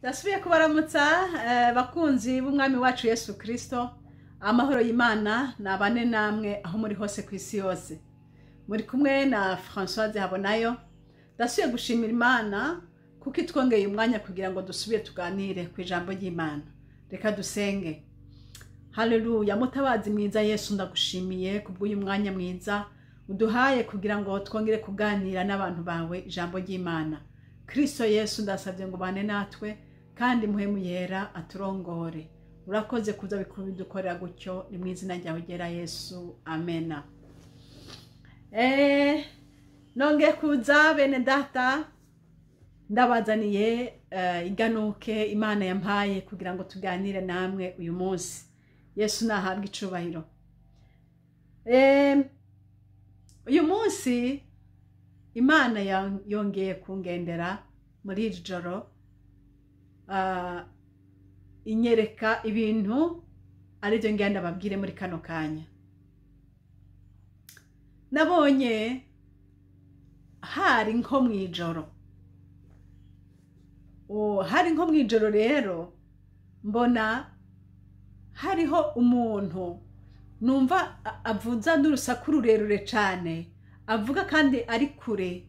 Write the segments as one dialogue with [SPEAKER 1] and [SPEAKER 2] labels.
[SPEAKER 1] Ndasubiye kubaramutsa bakunzi b'umwami wacu Yesu Kristo. Amahoro y'Imana nabane namwe aho muri hose ku isi yose. Muri kumwe na Françoise Habonayo. Ndasubiye gushimira Imana kuko itwongeye umwanya kugira ngo dusubire tuganire ku ijambo ry'Imana. Reka dusenge. Haleluya. Mutabazi mwiza Yesu, ndagushimiye kubw'uyu mwanya mwiza uduhaye kugira ngo twongere kuganira n'abantu bawe ijambo ry'Imana. Kristo Yesu, ndasabye ngo ubane natwe kandi Muhemu Yera aturongore. Urakoze kuza bikubidukorera gutyo, ni mu izina ryawe ryera Yesu, amena. Nongeye kuza bene data, ndabazaniye iganuke Imana yampaye kugira ngo tuganire namwe uyu munsi. Yesu nahabwe icubahiro. Uyu munsi Imana yongeye kungendera muri iri joro, inyereka ibintu aribyo ngenda babwire muri kano kanya. Nabonye hari nko mw'ijoro, hari nko mw'ijoro rero mbona hariho umuntu numva avuza n'urusaku rurerure cane, avuga kandi ari kure,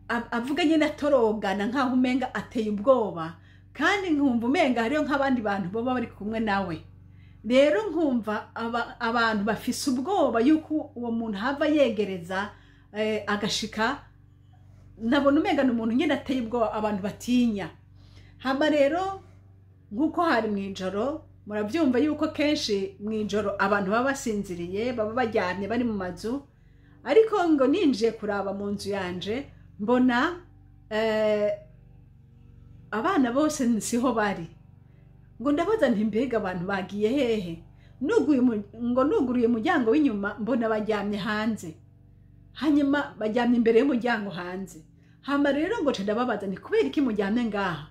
[SPEAKER 1] avuga nyine atorogana nkaho umenga ateye ubwoba, kandi nkumva umenga hariyo nk'abandi bantu boba bari kumwe nawe. Rero nkumva abantu bafise ubwoba yuko uwo muntu hava yegereza agashika. Nabona umenga ni umuntu nyine ateye ubwoba, abantu batinya. Hama rero nkuko hari mw'ijoro, murabyumva yuko kenshi mw'ijoro abantu baba basinziriye, baba baryamye bari mu mazu. Ariko ngo ninjiye kuraba mu nzu yanje, mbona abana bose siho bari. Ngo ndabaza nti mbega abantu bagiye hehe? Ngo nuguruye umuryango w'inyuma, mbona baryamye hanze, hanyuma baryamye imbere y'umuryango hanze. Hama rero ngo nca ndababaza nti kubera iki muryamye ngaha?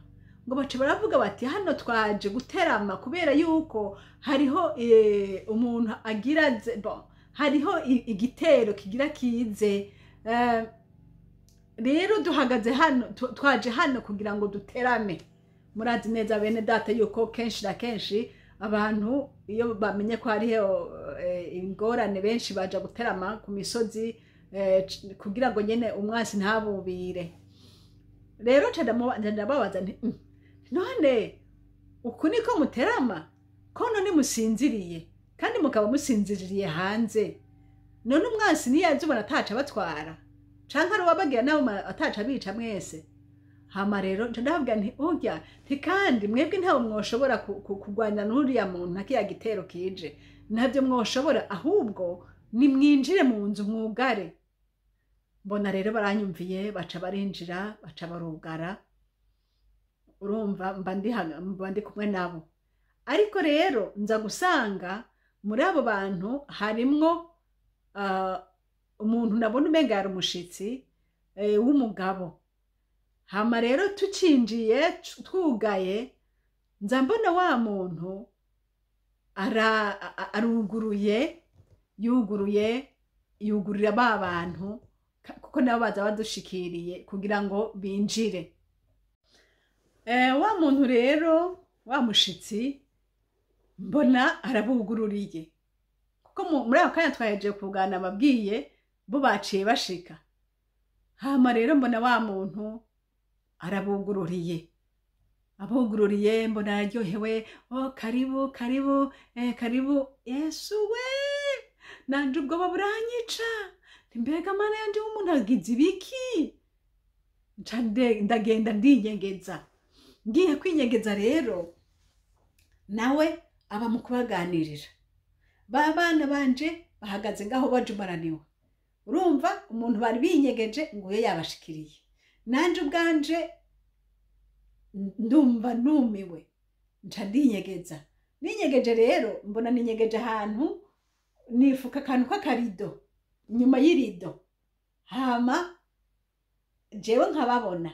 [SPEAKER 1] Ngo baca baravuga bati hano twaje guterama kubera yuko hariho umuntu agira bon, hariho igitero kigira kize, rero duhagaze hano, twaje hano kugira ngo duterame. Murazi neza bene data yuko kenshi na kenshi abantu iyo bamenye ko hariho ingorane, benshi baja guterama ku misozi kugira ngo nyene umwasi ntabubire. Rero nca ndababaza nti none uku niko muterama? Ko none musinziriye kandi mukaba musinziriye hanze, none umwasi niyaza ubona ataca abatwara, canke ari uwabagira nawe ataca abica mwese? Hama rero nca ndababwira nti urya nti kandi mwebwe ntawe mwoshobora kurwanya n'uriya muntu nka kiriya gitero kije, ntabyo mwoshobora, ahubwo nimwinjire mu nzu mwugare. Mbona rero baranyumviye, baca barinjira, baca barugara. Urumva mba ndi kumwe nabo. Ariko rero nza gusanga muri abo bantu harimwo umuntu nabona umenga yari umushitsi w'umugabo. Hama rero tucinjiye twugaye, nza mbona wa muntu aruguruye, yuguruye, yugurira ba bantu, kuko nabo baza badushikiriye kugira ngo binjire. Wa muntu rero wa mushitsi mbona arabugururiye, kuko muri ako kanya twahejeje kugana ababwiye bo baciye bashika. Hama rero mbona wa muntu arabugururiye, abugururiye, mbona araryohewe, oh karibu karibu, karibu. Yesu we, nanje ubwoba buranyica, mbega mana yanje w'umuntu agize ibiki? Nca ndagenda ndinyegeza. Ngiye kwinyegeza rero nawe aba mu kubaganirira. Ba bana banje bahagaze ngaho bajumaraniwe. Urumva umuntu bari binyegeje ngo iyo yabashikiriye. Nanje ubwanje ndumva numiwe, nca ndinyegeza. Ninyegeje rero mbona ninyegeje ahantu, nifuka akantu k'akarido inyuma y'irido. Hama jewe nkababona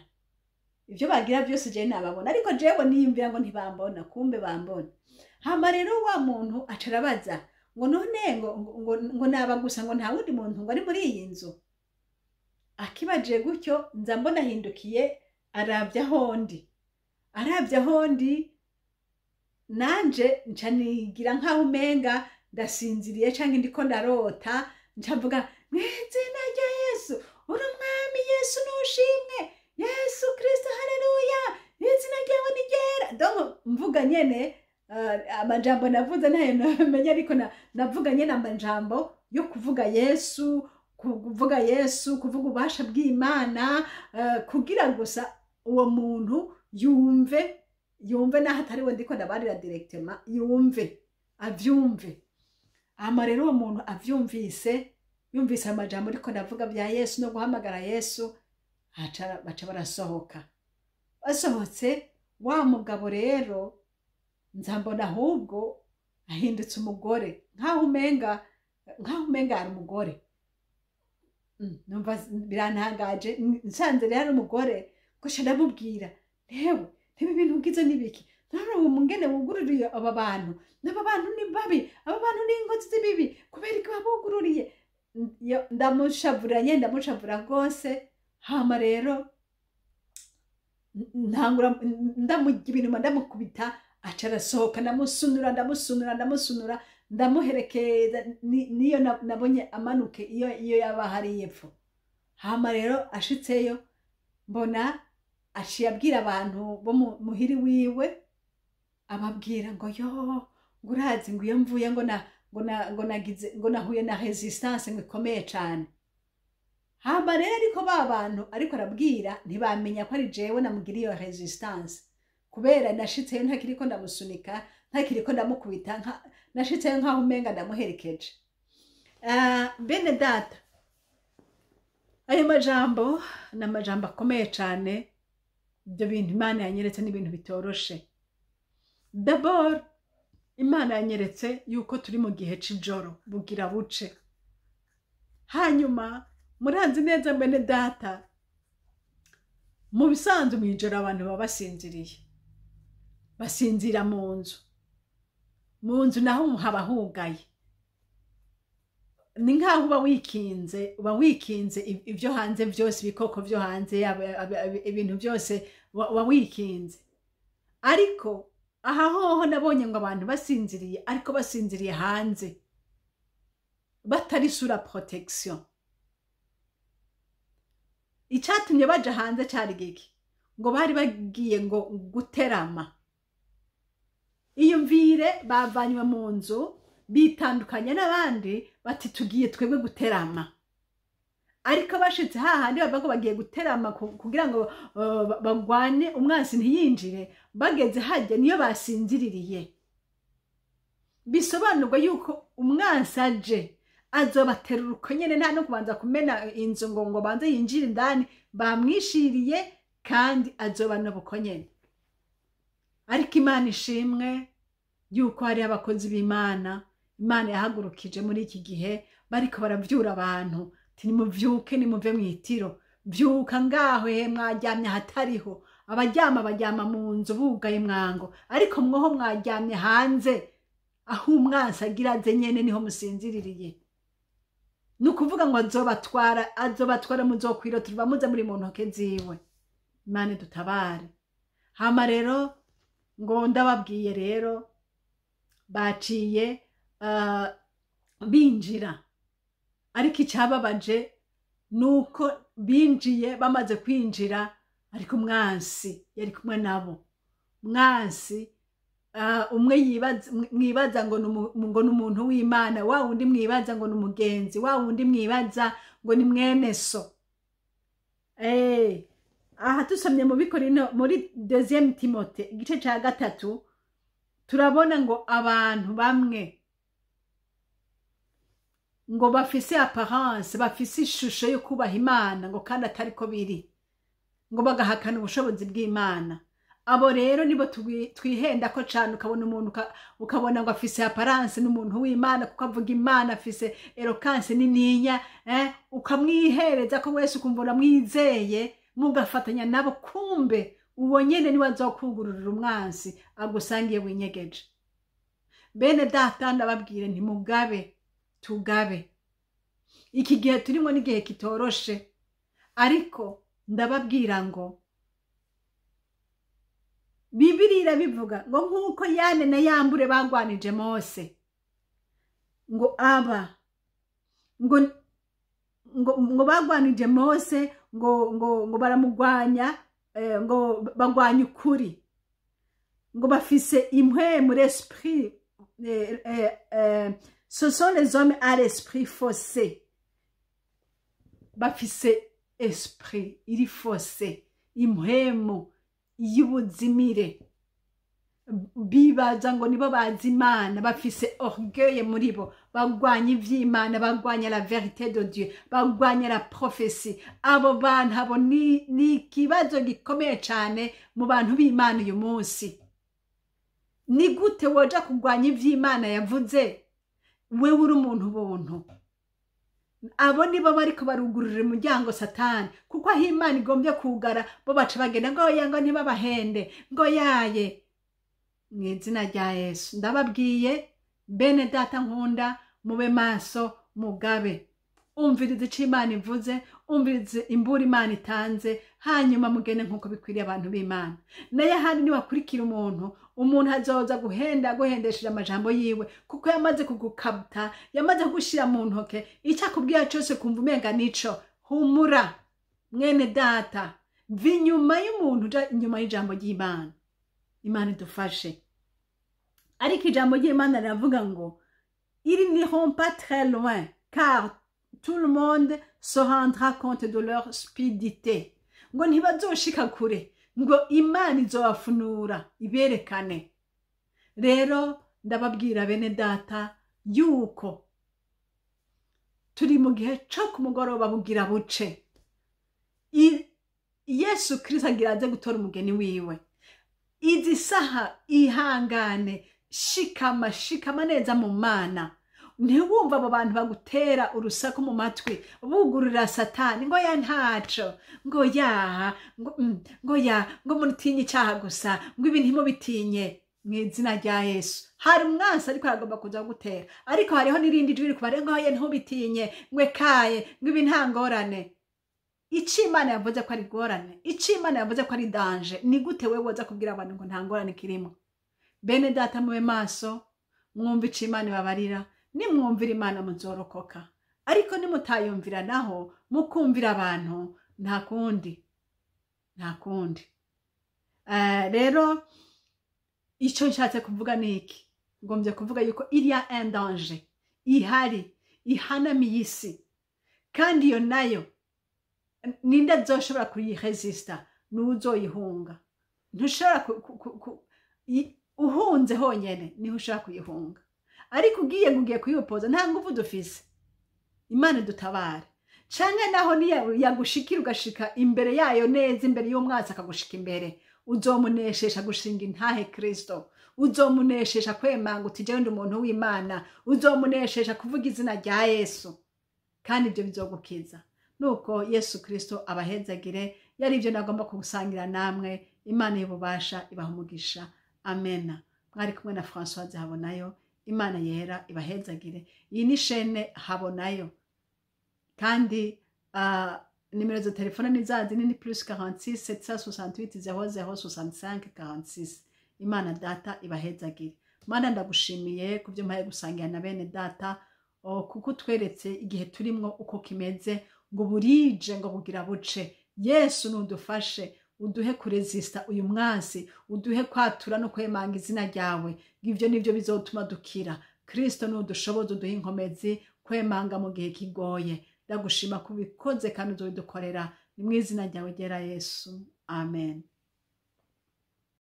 [SPEAKER 1] ivyo bagira byose, jewe nababona, ariko jewe niyumvira ngo ntibambona, kumbe bambona. Hama rero wa muntu aca arabaza ngo none ngo naba gusa, ngo nta wundi muntu ngo ari muri iyi nzu. Akibaje gutyo nza mbona ahindukiye aravye aho ndi. Arabye aho ndi, nanje nca nigira nkaho umenga ndasinziriye canke ndiko ndarota. Nca mvuga: "Mw'izina rya Yesu, uri Umwami Yesu, nushimwe Yesu Kristo, haleluya, izina ryawe ni ryera." Donc mvuga nyene amajambo navuze ntayo namenye, ariko navuga nyene amajambo yo kuvuga Yesu, kuvuga Yesu, kuvuga ububasha bw'Imana, kugira gusa uwo muntu yumve, naho atari we ndiko ndabarira directement, yumve, avyumve. Hama rero uwo muntu avyumvise, yumvise amajambo ariko ndavuga bya Yesu no guhamagara Yesu, baca barasohoka. Basohotse, wa mugabo rero nzambona ahubwo ahindutse umugore, nkaho umenga ari umugore. Numva birantangaje. Nsanze rero ari umugore, gusa ndamubwira: "Ntewe ntibi bintu ugize n'ibiki? None ubu mungene wugururiye aba bantu, n'aba bantu ni babi, aba bantu ni inkozi z'ibibi, kubera ko babugururiye?" Ndamushavura nyene, ndamushavura rwose. Hama rero ntangura ndamurya ibintu, ndamukubita, aca arasohoka. Ndamusunura, ndamusunura, ndamusunura, ndamuherekeza niyo nabonye amanuke iyo yaba hari epfo. Hama rero ashitseyo, mbona aciye abwira abantu bo muhiri wiwe, ababwira ngo: "Yo, ngo urazi ngo iyo mvuye ngo na ngo nagize ngo nahuye na résistance ngo ikomeye cane." Hama rero ariko ba bantu ariko arabwira ntibamenya ko ari jewe namugiriye iyo résistance, kubera nashitseyo ntakiriko ndamusunika, ntakiriko ndamukubita, nashitseyo nkaho umenga ndamuherekeje. Bene data, ayo majambo ni amajambo akomeye cane. Ibyo bintu Imana yanyeretse ni ibintu bitoroshe. D'abord, Imana yanyeretse yuko turi mu gihe c'ijoro bugira buce. Hanyuma muranzi neza, bene data, mu bisanzwe mw'ijoro abantu baba basinziriye, basinzira mu nzu. Mu nzu naho haba hugaye, ni nk'aho uba wikinze, uba wikinze ibyo hanze byose, ibikoko byo hanze, ibintu byose uba wikinze. Ariko aha hoho nabonye ngo abantu basinziriye, ariko basinziriye hanze, batari sous la protection. Icyatumye baja hanze cari giki? Ngo bari bagiye ngo guterama. Iyumvire, bavanywe mu nzu, bitandukanye n'abandi, bati: "Tugiye twebwe guterama." Ariko bashitse hahandi bavuga ko bagiye guterama kugira ngo bagwane umwansi ntiyinjire, bageze hajya niyo basinziririye. Bisobanurwa yuko umwansi aje azobaterura uko nyene, nta no kubanza kumena inzu ngo banze yinjire indani, bamwishiriye, kandi azobanoba uko nyene. Ariko Imana ishimwe yuko hariho abakozi b'Imana Imana yahagurukije muri iki gihe, bariko baravyura abantu ti: "Nimuvyuke, nimuve mw'itiro, vyuka ngaho he mwaryamye ahatariho." Abaryama baryama mu nzu bugaye mwango, ariko mwoho mwaryamye hanze aho umwansi agira aze nyene, niho musinziririye. Ni ukuvuga ngo azobatwara, azobatwara, muzokwira tuva muze muri mu ntoke ziwe. Imana dutabare. Hama rero ngo ndababwiye rero, baciye binjira, ariko icyababaje ni uko binjiye, bamaze kwinjira, ariko umwansi yari kumwe nabo. Mwansi umwe mwibaza ngo ni umuntu w'Imana, wa wundi mwibaza ngo ni umugenzi, wa wundi mwibaza ngo ni mwene so. Aha tusomye mu Bikorino, muri deuxième Timothée, igice ca 3, turabona ngo abantu bamwe ngo bafise apparence, bafise ishusho yo kubaha Imana, ngo kandi atari ko biri, ngo bagahakana ubushobozi bw'Imana. Abo rero nibo twihenda ko cane. Ukabona umuntu ukabona ngo afise apparence n'umuntu w'Imana, kuko avuga Imana, afise éloquence nininya, ukamwihereza ko wese, ukumva uramwizeye, mugafatanya nabo. Kumbe uwo nyene niwe azokugururira umwansi agusangiye winyegeje. Bene data, ndababwire ntimugabe, tugabe. Iki gihe turimo n'igihe kitoroshe, ariko ndababwira ngo Bibiliya irabivuga ngo nk'uko Yane na Yambure bagwanije Mose, ngo aba ngo bagwanije Mose, ngo baramugwanya, ngo bagwanya ukuri, ngo bafise impwemu, l'esprit, ce sont les hommes à l'esprit faussé. Bafise esprit iri faussé, impwemu y'ubuzimire, bibaza ngo nibo bazi Imana, bafise orgueil muri bo, bagwanya ivy'Imana, bagwanya la vérité de Dieu, bagwanya la prophétie. Abo bantu abo ni ikibazo gikomeye cane mu bantu b'Imana uyu munsi. Ni gute woja kugwanya ivy'Imana yavuze, wewe uri umuntu buntu? Abo nibo bariko barugururira umuryango Satani, kuko aho Imana igombye kugara, bo baca bagenda ngo oya, ngo ntibabahende, ngo yaye. Mu izina rya Yesu ndababwiye, bene data nkunda, mube maso, mugabe, umvirize ico Imana ivuze, umvirize imbura Imana itanze, hanyuma mugende nk'uko bikwiriye abantu b'Imana. Naye ahandi, niwakurikira umuntu, umuntu azoza guhenda, aguhendesheje amajambo yiwe, kuko yamaze kugukabuta, yamaze kugushira mu ntoke. Icyo akubwira cyose kumva umenga nico. Humura, mwene data, va inyuma y'umuntu, uja inyuma y'ijambo ry'Imana. Imana idufashe. Ariko ijambo ry'Imana riravuga ngo ils n'iront pas très loin, car tout le monde se rendra compte de leur stupidité. Ngo ntibazoshika kure, ngo Imana izobafunura iberekane. Rero ndababwira, bene data, yuko turi mu gihe co ku mugoroba bugira buce. Yesu Kristo agira aze gutora umugeni wiwe. Izi saha ihangane, shikama, shikama neza mu Mana. Ntiwumva abo bantu bagutera urusaku mu matwi, bugurura Satani, ngo ya ntaco, ngo ya ngo ya ngo mutinye icyaha gusa, ngo ibi ntimubitinye. Mu izina rya Yesu, hari umwansi ariko aragomba kuza gutera, ariko hariho n'irindi jwi rikubare ngo ye ntubitinye, ngo ekaye, ngo ibi nta ngorane. Icyo Imana yavuze ko ari gorane, icyo Imana yavuze ko ari danger, ni gute wewe woza kubwira abantu ngo nta ngorane kirimo? Bene data, mube maso, mwumve icyo Imana ibabarira. Nimwumvira Imana muzorokoka, ariko nimutayumvira naho mukumvira abantu, nta kundi, nta kundi. Rero icyo nshatse kuvuga ni iki? Ngombye kuvuga yuko il y a un danger ihari ihanamiye isi, kandi iyo nayo ninde azoshobora kuyiresista? N'uzoyihunga. Ntushobora uhunze honyene niho ushobora kuyihunga, ariko ugiye ngo ugiye kuyipoza, nta nguvu dufise. Imana dutabare. Canke naho niya yagushikira, ugashika imbere yayo neza, imbere y'umwasi akagushika imbere, uzomuneshesha gushinga intahe Kristo, uzomuneshesha kwemanga uti jewe ndi umuntu w'Imana, uzomuneshesha kuvuga izina rya Yesu, kandi ibyo bizogukiza. Nuko Yesu Kristo abahezagire. Yari ibyo nagomba kugusangira namwe. Imana y'ububasha ibaha umugisha. Amena. Mwari kumwe na Françoise Habonayo. Imana yera ibahezagire. Iyi ni chaîne Habonayo, kandi nimero za telefone ni za zindi, ni +46 768 00 65 46. Imana data ibahezagire. Mana, ndagushimiye ku byo mpaye gusangira na bene data, kuko utweretse igihe turimwo uko kimeze, ngo burije, ngo bugira buce. Yesu, nudufashe, uduhe kurezista uyu mwansi, uduhe kwatura no kwemanga izina ryawe. Ibyo nibyo bizotuma dukira. Kristo, nudushoboze, uduhe inkomezi kwemanga mu gihe kigoye. Ndagushima kubikoze kandi uzobidukorera. Ni mu izina ryawe ryera Yesu, amen.